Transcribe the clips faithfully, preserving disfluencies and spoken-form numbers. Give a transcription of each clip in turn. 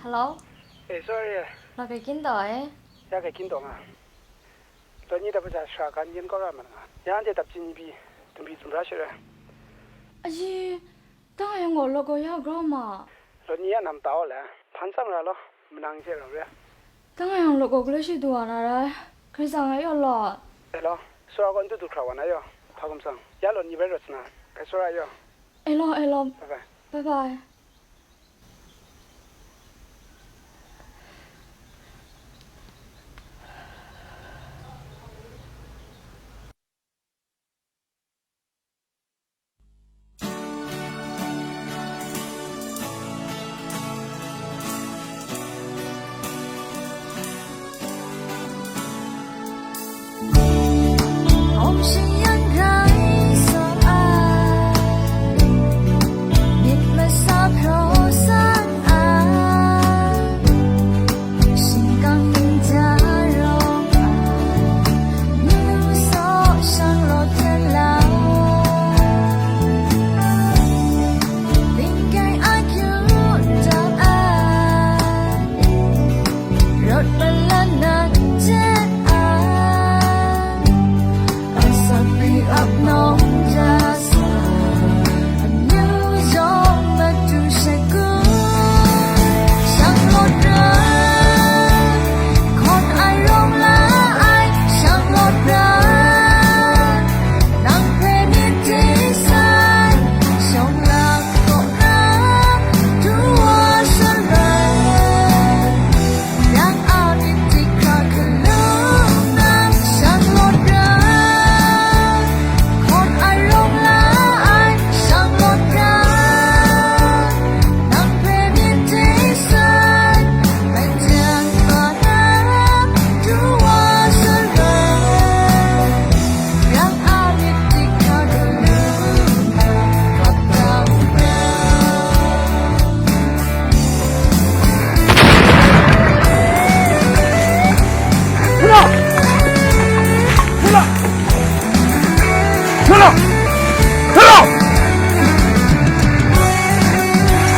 Hello? Eh, sorry. Lawt gai kyin taw e. Ya gai kyin taw nga. Lawt ni dap masha shara gan yen kau ra ma nga. Ya anhte dap chyin ni pyi, dum pyi dum bra shara. Ayi, dang e yang gaw lawt gaw ya grau ma. Lawt ni a nam ta aw le, hpan tsang ra law, manang hte rau re. Dang e yang lawt gaw galoi shi du wa na rai. Karai tsang e yaw lawt. E law, sora gaw n du du hkra wa na yaw, hpa gumsang. Ya lawt ni bai rawt sa na, kai sora yaw. E law, e law. Bye bye. Bye bye.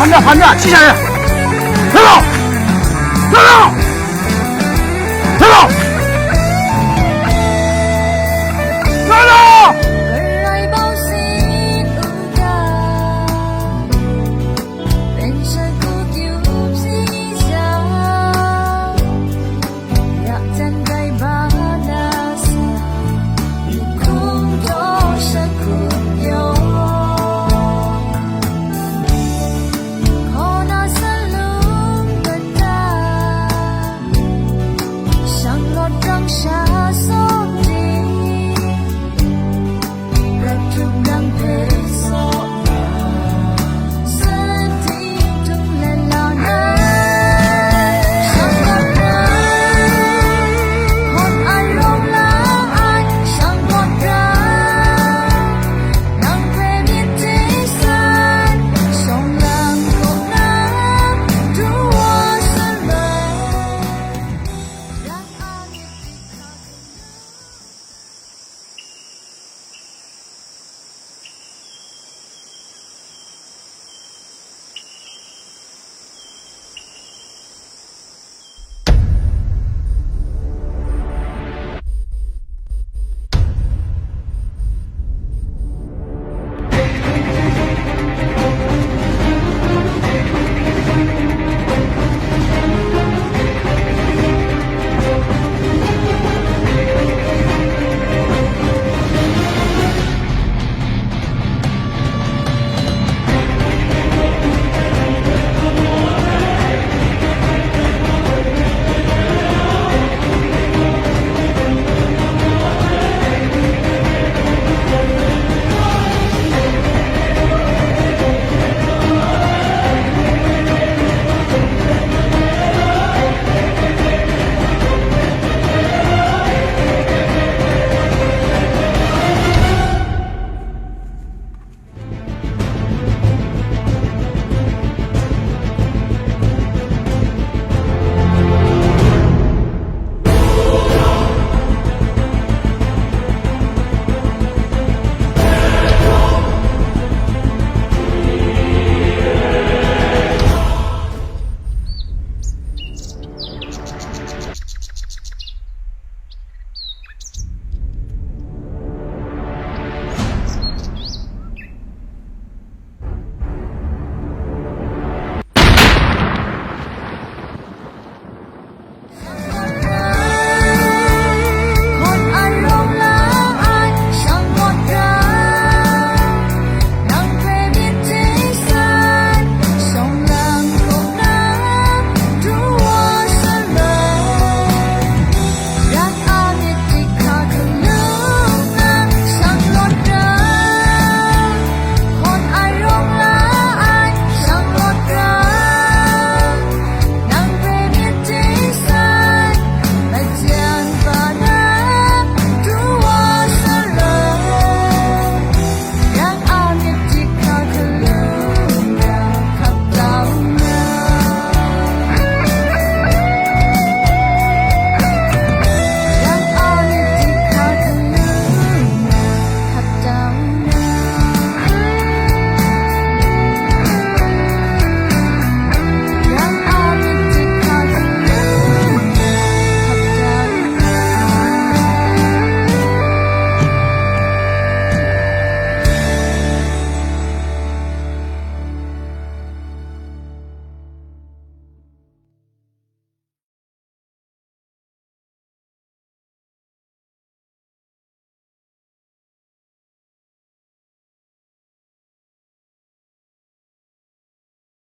Hana, hana, ci jang ya. Hana! Hana!